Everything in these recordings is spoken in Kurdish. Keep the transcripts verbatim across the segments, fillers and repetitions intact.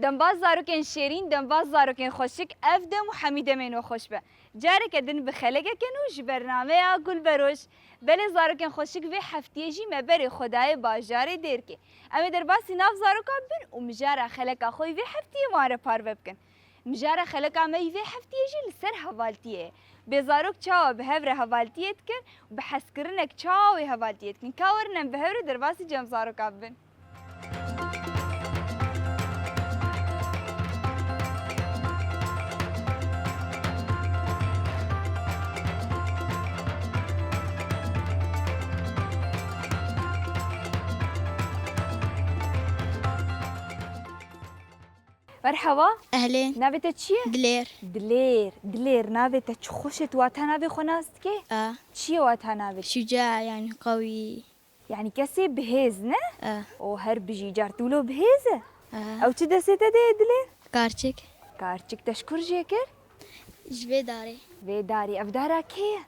Dembaz zarokên şêrîn, dembaz zarokên xweşik, ev dem û hemî demên we xweş be. Careke din bi xelekeke nû ji bernameya Gulberoj. Belê zarokên xweşik, vê heftiyê jî me berê xwe daye bajarê Dêrkê. Em ê derbasî nav zarokan bin û mijara xeleka xwe yî vê heftiyê wan re parve bikin. Mijara xeleka me yî vê heftiyê jî li ser hevaltiyê ye. Bê zarok çawa bi hev re hevaltiyê dikin û bi hezkirinek çawa wê hevaltiyê dikin. Ka werin em bi hev re derbasî cem zarokan bin. Merhaba. Ehlên. Navê te çi ye? Dilêr. Dilêr. Dilêr, navê te çi xweş e, tu wata navê xwe nas dikê? A. Çi ye wata navê? Şuca, yani qewî. Yani kesê bihêz, ne? A. O her bijî, car tu wilo bihêz e? A. Ew çi destê te de ye Dilêr? Karçik. Karçik, te ji kur jê kir? Ji vê darê. Vê darê, ev dara kê ye?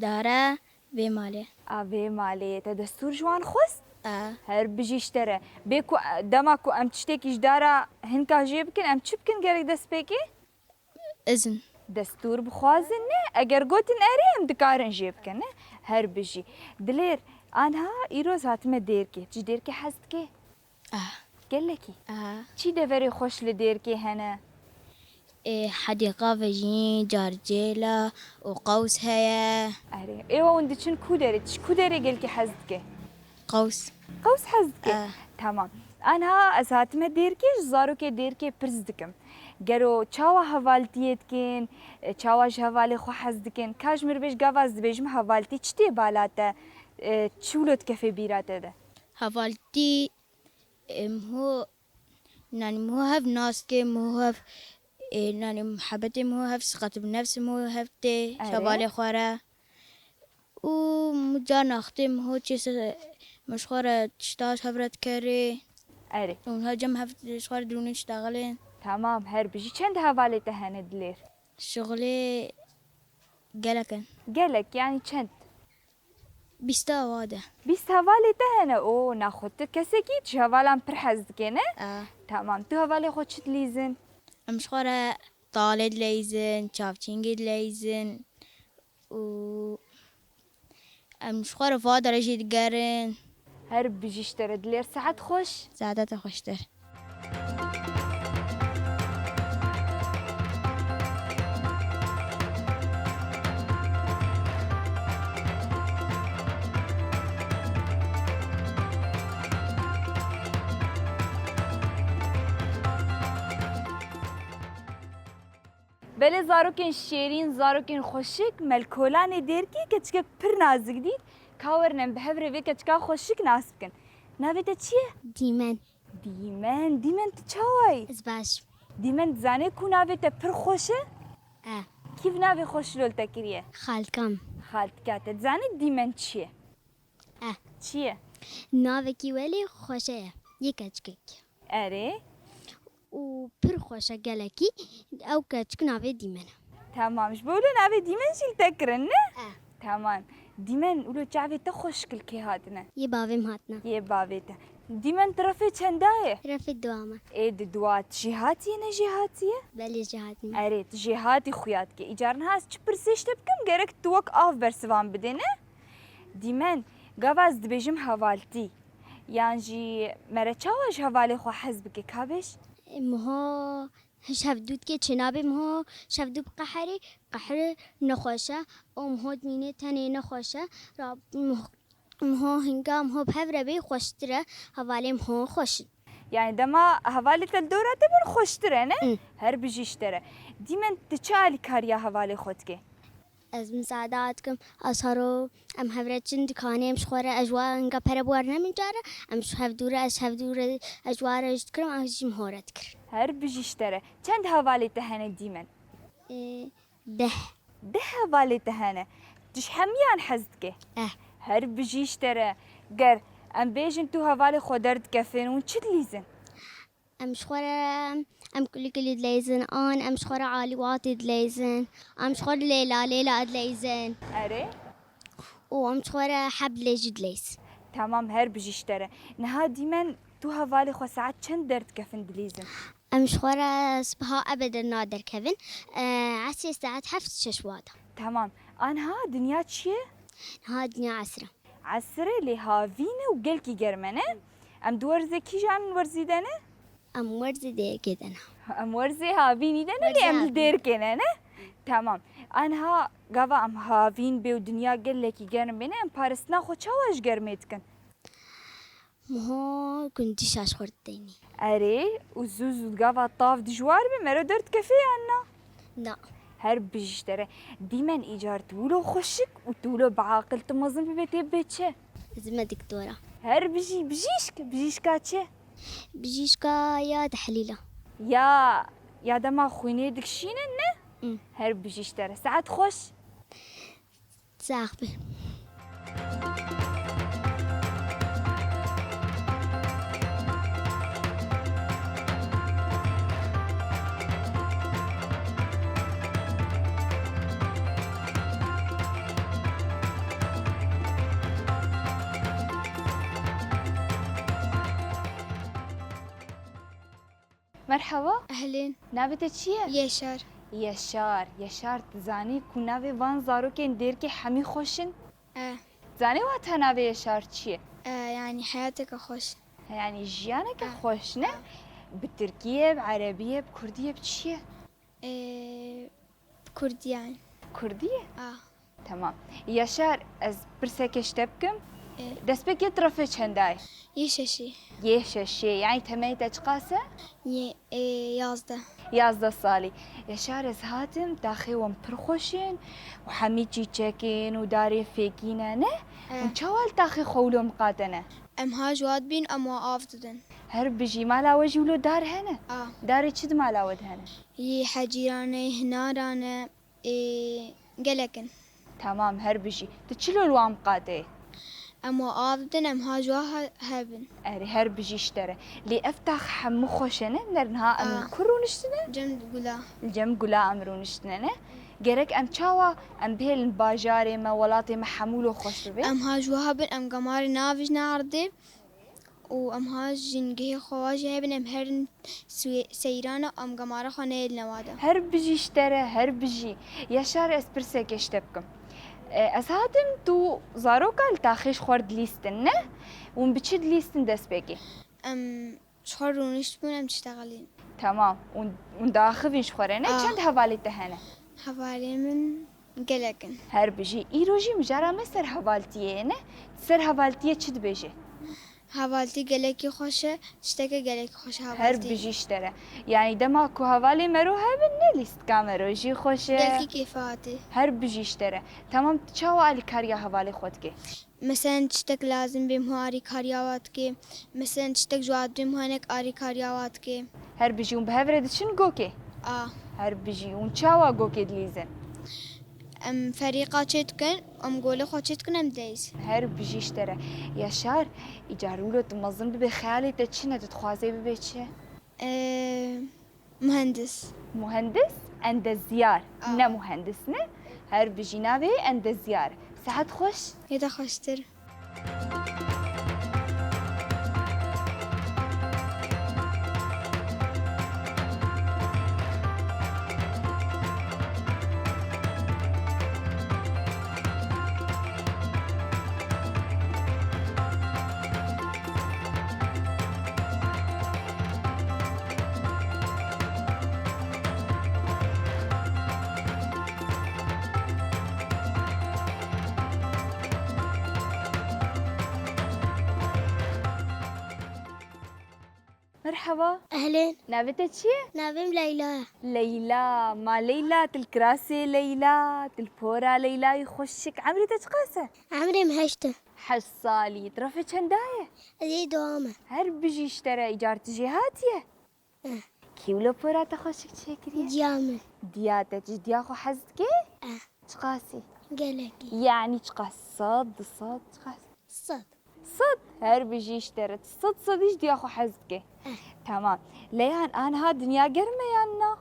Dara vê malê. A, vê malê, te destûr ji wan xwest? A. Her bijî ji te re. Bê ku, dema ku em tiştekî ji dara hinka jê bikin, em çi bikin gerek destpêkê? Izin. Destûr bixwazin, ne? Eger gotin erê, em dikarin jê bikin, ne? Her bijî. Dilêr, anha îroz hatime Dêrkê. Tu ji Dêrkê hez dikê? Ah. Gelekî. Ah. Çi deverê xweş li Dêrkê hene? Ê, hedîqa vejîn, carcêla û qews heye. Erê. Ê, we hûn diçin ku derê? Tu ji ku derê gelkî hez dike? Qews. Qews hez dike? Eh. Tamam. Anha ez hatime Dêrkê, ji zarokê Dêrkê pirs dikim. Gero çawa hevaltiyê dikin? E, çawa ji hevalê xwe hez dikin? Ka ji min re bêj, gava ez dibêjim hevaltî, çi tê bala te? E, çi wilo dikefe bîra te de? Hevaltî, em ho, nanî min ho hev nas ke, min ho hev, e, nanî muhebetê min ho hev, siqet bi nefsê min ho hev tê, Erê. Hevalê xwe re. Û min car naxtê min ho çê se-, min ji xwe re tişta ji hev re dikerê. Erê. Û her cem hev ji xwe re dirûnê diştexilên. Tamam, her bijî. Çend hevalê te hene Dilêr? Şixulê gelek in. Gelek, yani çend? Bîsta wa de. Bîst hevalê te hene? O, naxwe tu kesekî ji hevalan pir hez dike, ne? A. Tamam, tu hevalê xwe çi dilîzin? Em ji xwe re talê dileyzin, çavçîngê dileyzin û em ji xwe re va derê jî digerin. Her bijî ji te re Dilêr, saet xweş. Saeta te xweştir. Belê zarokên şêrîn, zarokên xweşik, me li kolanê Dêrkê keçikek pir nazik dît. Ka werin em bi hev re vê keçika xweşik nas bikin. Navê te çi ye? Dîmen. Dîmen, Dîmen tu çawa yî? Ez baş. Dîmen, dizanê ku navê te pir xweş e? E. Kî bi navê xweş lol te kiriye? Xalkam. Xaltika te. Dizanê Dîmen çi ye? Eh. Çi ye? Navekî welê xweşe ye. Yê keçikek. Erê. Û pir xweşe gelekî. Ew keçik navê Dîmen e. Tamam. Ji bo wilo navê Dîmen jî li te kirin, ne? Eh. Tamam. Dîmen, wilo çavê te xweşik li kê hatine? Yê bavê min hatine. Yê bavê te. Dîmen, tu refê çenda ye? Refê dua me. Ê, di dua tu jêhatî yê, ne jêhatî yê? Belê jêhatî me. Erê, tu jêhatî xuya dikê. Îcar niha ez çi pirsê ji te bikim, gerek tu wek av bersivan bidê, ne? Dîmen, gava ez dibêjim hevaltî. Yan jî mere çawa ji hevalê xwe hez bike, ka bêj? Miho ji hevdû dike çênabê, miho ji hevdû biqeherê, qehir nexweş e. Û miho dimînê tenê nexweş e. Ra-, miho, miho hinga miho bi hev re bê xweştir e. Hevalê miho xweş in. Yani dema hevalê te li dora te bin xweştir e, ne? Hı. Her bijî ji te re. Dîmen tu çi alîkariya hevalê xwe dike? Ez misada dikim, ez haro, em hev re çin dikanê, em ji xwe re, ez ji wan hinga pere bi wer nemin care, em ji hevdû re, ez ji hevdû re, ez ji wan re ji dikirim, ez jî miho re dikirim. Her bijî ji te re. Çend hevalê te hene Dîmen? Ê, deh. Deh hevalê te hene. Tu ji hemiyan hez dike? Eh. Her bijî ji te re. Ger em bêjin tu hevalê xwe derdikefin, hûn çi dilîzin? Em ji xwe re, em kulî kulî dileyzin, an em ji xwe re alîwatê dileyzin, em ji xwe re lêla lêla dileyzin. Erê. Û em ji xwe re heb lê jî dileyzin. Tamam, her bijî ji te re. Niha Dîmen, tu hevalê xwe saet çend derdikefin dilîzin? Em ji xwe re sibeha ebede naderkevin. E, esrê saet heft şeş wada. Tamam. Anha dinya çi ye? Niha dinya esr e. Esr e lê havîn e û gelkî germ e, ne? Em di werzê kîjan werzî de ne? Em werzê dêrkê de ne. Em werzê havînî de ne, lê em li dêrkê ne, ne? Tamam. Anha gava em havîn bê û dinya gelekî germ bê ne, em parastina xwe çawa ji germê dikin? Miho gundî şaş xwe dideyînî. Erê, û zû zû gava tav dijwar be, mero derdikefê yan na? Na. Her bijî ji te re. Dîmen îcar tu wilo xweşik û tu wilo biaqil, tu mezin bibe tê bibe çi? Ez me diktora. Her bijî, bijîşk, bijîşka çi? Bijîşka ya tehlîla. Ya, ya dema xwînê dikişînin ne? Hı. Her bijî ji te re. Saet xweş. Sax be. Merhaba. Ehlên. Navê te çi ye? Yeşar. Yeşar. Yeşar, tu zanî ku navê van zarokên dêrkê hemî xweş in? E. Zanî wata navê Yeşar çi ye? E, yanî heyateke xweş. Yanî jiyaneke xweş, ne? E. Bi tirkî ye, bi erebî ye, bi kurdî ye, bi çi ye? E, bi kurdî ye. Bi kurdî ye? A. Temam. Yaşar, ez pirseke ji te bikim. Ê. Destpêkê tu refê çenda ye? Yê şeşê. Yê şeşê. Yanî temenê te çiqas e? Yê, ê, yazdeh. Yazdeh salî. Yaşar, ez hatim, taxê wan pir xweş in û hemî çîçek in û darê fêkî ne, ne? Ê. Hûn çawa li taxê xwe wilo miqate ne? Em ha ji wa dibîn, em wa av didin. Her bijî. Mala we jî wilo dar hene? A. Darê çi di mala we de hene? Yê hecîran e, hinaran e. Ê, gelek in. Temam, her bijî. Tu çilo li wan miqate? Em wa av didin, em ha ji wa he-, hebin. Erê, her bijî ji te re. Lê ev tax hemû xweş e, ne? Ner niha em li ku rûniştine? Cem gula. Li cem gula em rûniştine, ne? Gerek em çawa em bihêlin bajarê me, welatê me hemû lo xweş bibe? Em ha ji wa hebin, em gemarê navijne erdê. Û em ha jîngehê xwe wa jî hebin, em herin swê-, seyrana, em gemara xwe neyêdine wa de. Her bijî ji te re, her bijî. Yaşar, ez pirseke ji te bikim. E, ez hatim, tu zaroka li taxê ji xwe re dilîstin, ne? Hûn bi çi dilîstin destpêkê? Em ji xwe rûniştbûn, em diştexilîn. Temam. Hûn, hûn diaxivîn ji xwe re, ne? Ah. Çend hevalê te hene? Hevalê min gelek in. Her bijî. Îro jî mijara me ser hevaltiyê ye, ne? Ser hevaltiyê çi dibêje? Hevaltî gelekî xweş e, tişteke gelekî xweş e hevaltî. Her bijî ji te re. Yanî dema ku hevalê mero hebin, ne lîstika mero jî xweş e. Gelkî kêfa hatî. Her bijî ji te re. Temam, tu çawa alîkariya hevalê xwe dike? Meselen tiştek lazim bê, miho alîkariya wa dike. Meselen tiştek ji wa dibê, miho hinek alîkariya wa dike. Her bijî. Hûn bi hev re diçin gokê? A. Her bijî. Hûn çawa gokê dilîzin? Em ferîqa çê dikin, em golê xwe çê dikin, em dileyzin. Her bijî ji te re. Yaşar, îcar wilo tu mezin bibê, xeyalê te çi ne, tu dixwazê bibê çi? Ee, mühendis. Muhendis, endezyar. Aa. Ne muhendis ne? Her bijî navê endezyar. Sehet xweş. Yê de xweştir. Merheba. Ehlên. Navê te çi ye? Navê min Leyla ye. Leyla. Ma Leyla, tu li kirasê Leyla, tu li pora Leylayî xweşik. Emrê te çiqas e? Emrê min heşt e. Heşt salî. Tu refê çenda ye? Ez ê dua me. Her bijî ji te re, îcar tu jêhatî ye? Eh. Kî wilo pora te xweşik çêkiriye? Diya min. Diya te, tu ji diya xwe hez dikî? Eh. Çiqasî? Gelekî. Yanî çiqas? Sed, du sed, çiqas? Sed. Sed? Her bijî ji te re. Sed sedî ji diya xwe hez dike. Eh. Temam. Leyan, anha dinya germ e yan na?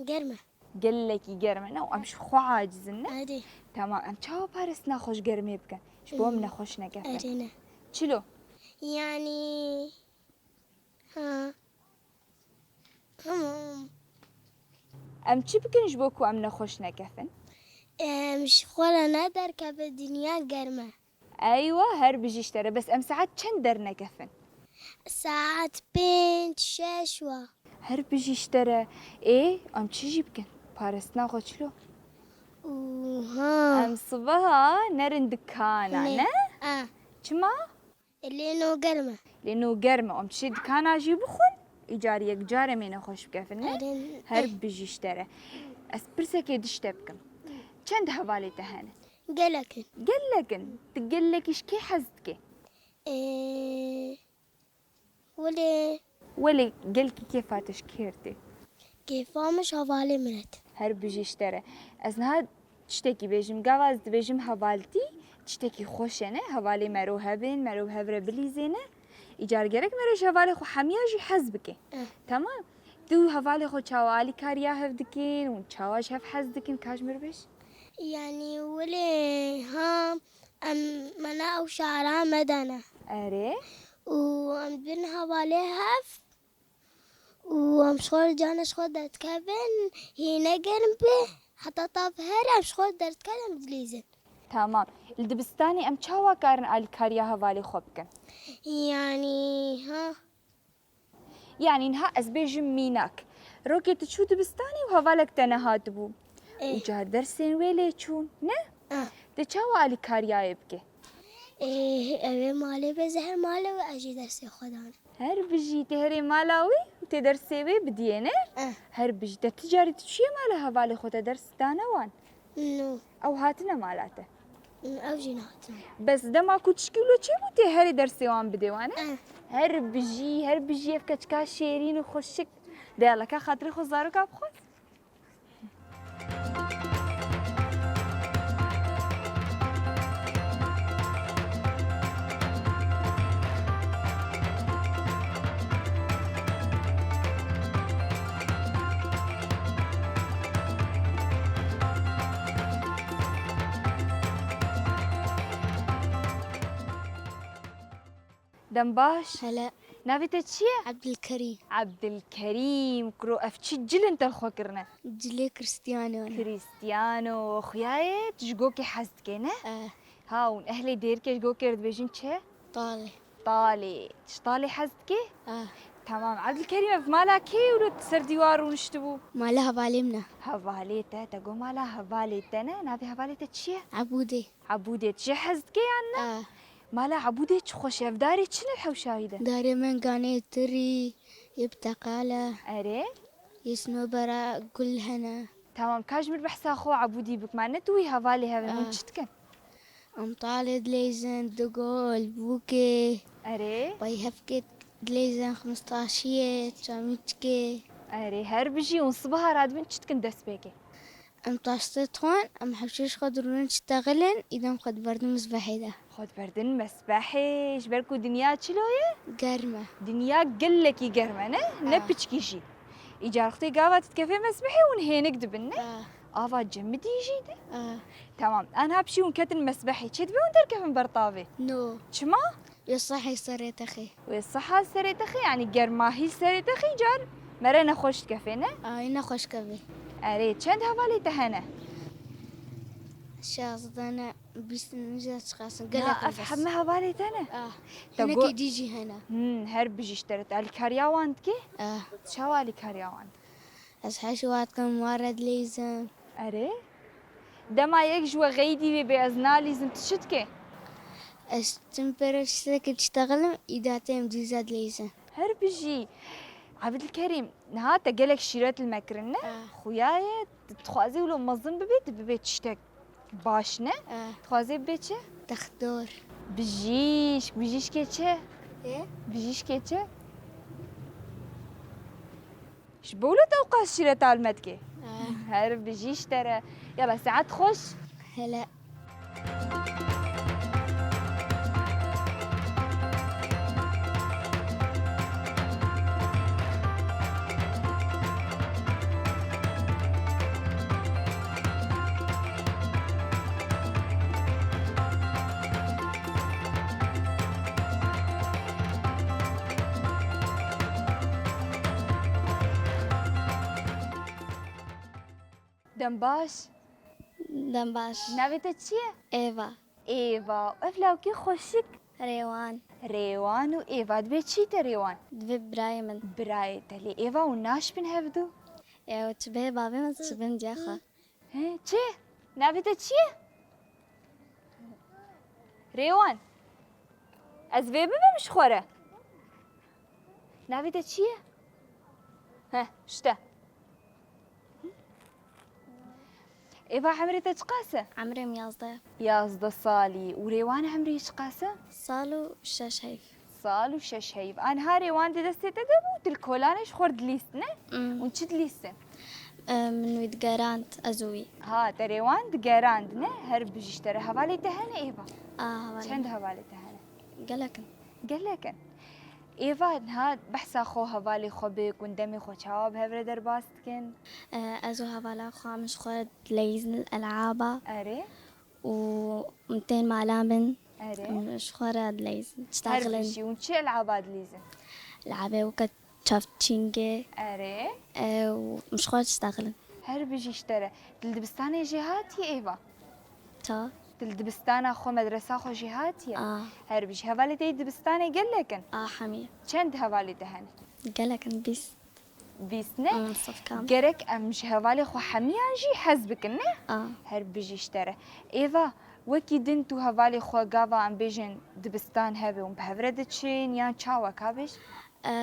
Germ e. Gelekî germ e, ne? Û em ji xwe aciz in, ne? Erê. Temam. Em çawa parastina xwe ji germê bikin? Ji bo em Hmm. nexweş neke. Erê ne. Çilo? Yanî, ha. Em çi bikin ji bo ku em nexweş nekefin? Em ji xwe re ne derkeve, dinya germ e. Eywa, her bijî ji te re. Bes em saet çend dernekefin? Saet pênc, şeş wa. Her bijî ji te re. Ê, em çi jî bikin? Parastina xwe çilo? Oha. Em sibeha nerin dikana, ne? Ne? A. Çima? Lê no germ e. Lê no germ e. Em çi dikana jî bixwin? Îcar yek car em ê nexweş bikefin, ne? Erê. Her bijî ji te re. Ez pirsekê dişte bikim. Çend hevalê te hene? Gelek in. Gelek in. Tu gelekî ji kê hez dikî? Ee, Welê. Welê gelkî kêfa te ji kê re tê? Kêfa min ji hevalê min re tê. Her bijî ji te re. Ez niha tiştekî bêjim. Gava ez dibêjim hevaltî, tiştekî xweş e, ne? Hevalê mero hebin, mero bi hev re bilîzêne. Îcar gerek mero ji hevalê xwe hemiya jî hez bike. Eh. Tamam. Tu hevalê xwe çawa alîkariya hev dikin û çawa ji hev hez dikin? Ka ji min re bêj. Yanî welê ha em mena ew şara me de ne. Erê. Û em dibin hevalê hev û em ji xwe li canê ji xwe derdikevin, hîne germ be, heta tav here em ji xwe derdikevin, em dilîzin. Tamam. Li dibistanê em çawa karin alîkariya hevalê xwe bikin? Yanî, ha. Yanî niha ez bêjim mînak. Rokê tu çû dibistanê û hevalek te nehatibû. Ê. Û car dersên wê lê çûn, ne? Ah. Tu çawa alîkariyayê bike? Ê, ew ê malê be, ez her malê wê ez jî dersê xwe dane. Her bijî, tê herê mala wê û tê dersê wê bidiyê, ne? Ah. Her bijî. Te tu carî tu çûyê mala hevalê xwe te ders dane wan? No. Ew hatine mala te? Ew jî nehatine. Bes dema ku tişkî wilo çêbû tê herê dersê wan bidê wan, e? Eh. Her bijî, her bijî ev keçika şêrîn û xweşik. De yala ka xatirê xwe zaroka bixwe. Dem baş. Hele. Navê te çi ye? Ebdilkerîm. Ebdilkerîm, kuro ev çi cil in te li xwe kirine? Cilê Cristiano ne. Cristiano, xuya ye, tu ji gokê hez dikê, ne? Eh. Ha, hûn ehlê Dêrikê ji gokê re dibêjin çi? Talê. Talê. Ji talê hez dikê? Ah. Tamam. Ebdilkerîm, ev mala kê ye wilo ser dîwar rûniştibû? Mala hevalê min e. Hevalê te, te got mala hevalê te ne? Navê hevalê te çi ye? Ebûdê. Ebûdê, tu jê hez dikê yan na? Ah. Mala Ebûdê çi xweş e. Ev darê çi ne li hewşa wî de? Darê menganê tirî, yê bi teqal e. Erê? Yê sinobera gul hene. Tamam, ka ji min re behsa xwe Ebûdî bik. Ma ne tu wî hevalê hev in, hûn Ah. çi dikin? Em talê dileyzin, digol, bûkê. Erê? Bay hevkê dileyzin, ximistaşiyê, çamîçkê. Erê, her bijî, hûn sibeha radibin çi dikin destpêkê? Em taştê dixwin, em hewşê ji xwe dirûnin çi texilin, îdem xwe diberdin misbehê de. Xwe diberdin mesbehê, ji ber ku dinya çilo ye? Germ e. Dinya gelekî germ e, ne? Ne Ah. piçkî jî. Îcar wextê gava tu dikevê mesbehê hûn hênik dibin, ne? Ah. Ava cemidî jî de? Ah. Tamam. Anha pişî hûn ketin mesbehê. Çêdibe hûn derkevin ber tavê? No. Çima? Wê sehê serê texê. Wê seha serê texê, yanî germahî serê texê, îcar mere nexweş dikevê, ne? Ay, nexweş kevê. Erê, çend hevalê te hene? Şazdane. Bîst nîja çiqas in, Na, gelek in ev bes. Heme hevalê te ne? Ah, Te hinekî go- dî jî hene. Hmm, her bijî ji te re. Tu alîkariya wan dikî? Ah. Çawa alîkariya wan dikî? Ez heş wan dikim, wan re dileyzim. Erê? Dema yek ji we xeydî wê bê, ez nalîzim, tu çi dikî? Ez tim pere tiştekî diştexilim, îda têm dîza dileyzim. Her bijî. Ebdilkerîm, niha te gelek şîret li me kirin, ne? Ah. Xuya ye, tu dixwazî wilo mezin bibê, tu bibê tiştek baş, ne? Eh. Dixwazê bê çi? Texdor. Bijîşk, bijîşkê çi? Ê? Bijîşkê çi? Ji bo wilo te ewqas şîreta li me dikê? Eh. Her bijî ji te re. Yala, saet xweş. Hele. Dem baş. Dem baş. Navê te çi ye? Eva. Eva. Ev lawkê xweşik. Rêwan. Rêwan û Eva. Dibê çi te Rêwan? Dibê birayê min. Birayê te. Lê Eva hûn naşbin hevdu? Ew çi bê bavê min çi bin diya xwe. He, çi? Navê te çi ye? Rêwan. Ez vê bibim ji xwe re. Navê te çi ye? Heh, işte. Eva, emrê te çiqas e? Emrê min yazdeh. Yazdeh salî. Û Rêwan emrê çiqas e? Sal û şeş heyv. Sal û şeş heyv. Aniha Rêwan di destê te de bû, tu li kolanê ji xwe re dilîst, ne? Mm. Û çi dilîstin? E, min wî digerand, ez û wî. Ha, te Rêwan digerand, ne? Her bijî ji te re. Hevalê te hene Eva? A, hevalê. Çend hevalê te hene? Gelek in. Gelek in. Eva, niha behsa xwe hevalê xwe bike û demê xwe çawa bi hev re derbas dikin? E, ez û hevala xwe em ji xwe re dileyzin elaba. Erê. û em tên mala min. Erê. Em ji xwe re dileyzin. Her tiştexilin. Bijî. Hûn çi elaba dilîzin? Elabê weke çavçîngê. Erê. E, û em ji xwe re tiştexilin. Her bijî ji te re. Tu li dibistanê jî hatiye Eva? Ta. Tu li dibistana xwe, medresa xwe jî hatiye? A. Her bijî. Hevalê te yê dibistanê gelek in? A, hemî. Çend hevalê te hene? Gelek in, bîst. Bîst ne? Hmm, sifkan. Gerek em ji hevalê xwe hemiyan jî hez bikin, ne? A. Her bijî ji te re. Êva, wekî din tu hevalê xwe gava em bêjin dibistan hebe hûn bi hev re diçin yan çawa ka bêj? E,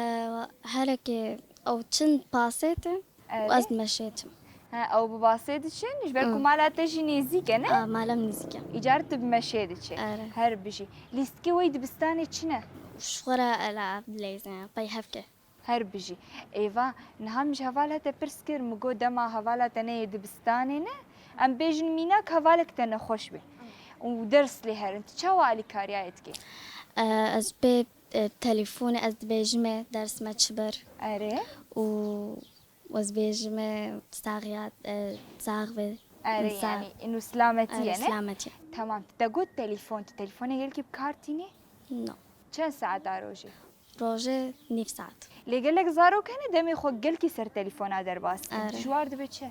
herekê ew çin pasê te û Erê. Ez dimeşê çim. He, ew bi basê diçin, ji ber ku Hmm. mala te jî nêzîk e, ne? A, mala min nêzîk e. Îcar tu bi meşê diçe. Erê. Her bijî. Lîstikê we yê dibistanê çi ne? Ji xwe re elab dileyzin, pey hevke. Her bijî. Êva, niha min ji hevala te pirs kir, min got dema hevala te neyê dibistanê ne, em bêjin mînak hevalek te nexweş be û ders lê herin. Tu çawa alîkariyayê dikî? E, ez pê, e, telefonê ez dibêjime ders me çi bir. Erê. Û ez bêjime saxiya, e, sax be. Erê, Sax. Yanî, inu silametî Erê, ye, ne? Silametî. Tamam, tu te got telefon, tu telefonê gelkî bi kar tînî? No. Çend saet a rojê? Rojê nîv saet. Lê gelek zarok hene demê xwe gelkî ser telefona derbas dikin. Are. Dijwar dibe çi?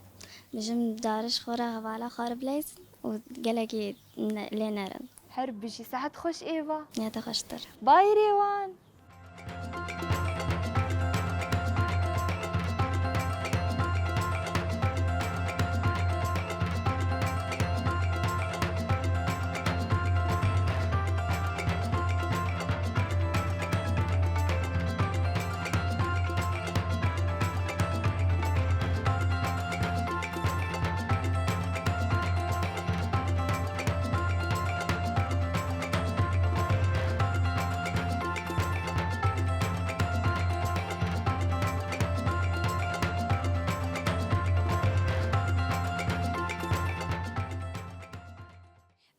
Bijim dariş xwe re hevala xwe re bileyzin û gelekî ne-, lê nerin. Her bijî. Saet xweş Êva. Ya te xweştir. Bay Rêwan.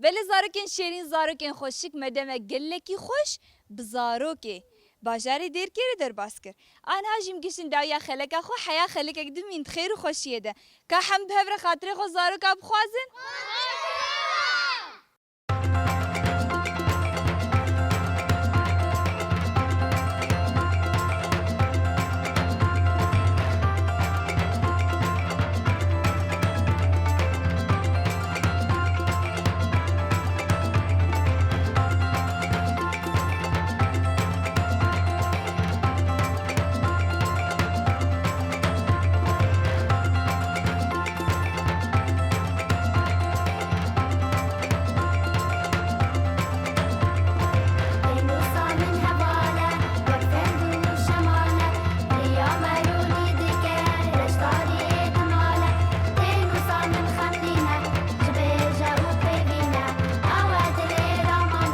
Belê zarokên şêrîn, zarokên xweşik, me deme gelekî xweş bi zarokê bajarê Dêrkê re derbas kir. Aniha jî em gihiştin dawiya xeleka xwe, heya xelekek din em ên di xêr û xweşiyê de. Ka hemd bi hev re xatirê xwe zaroka bixwazin.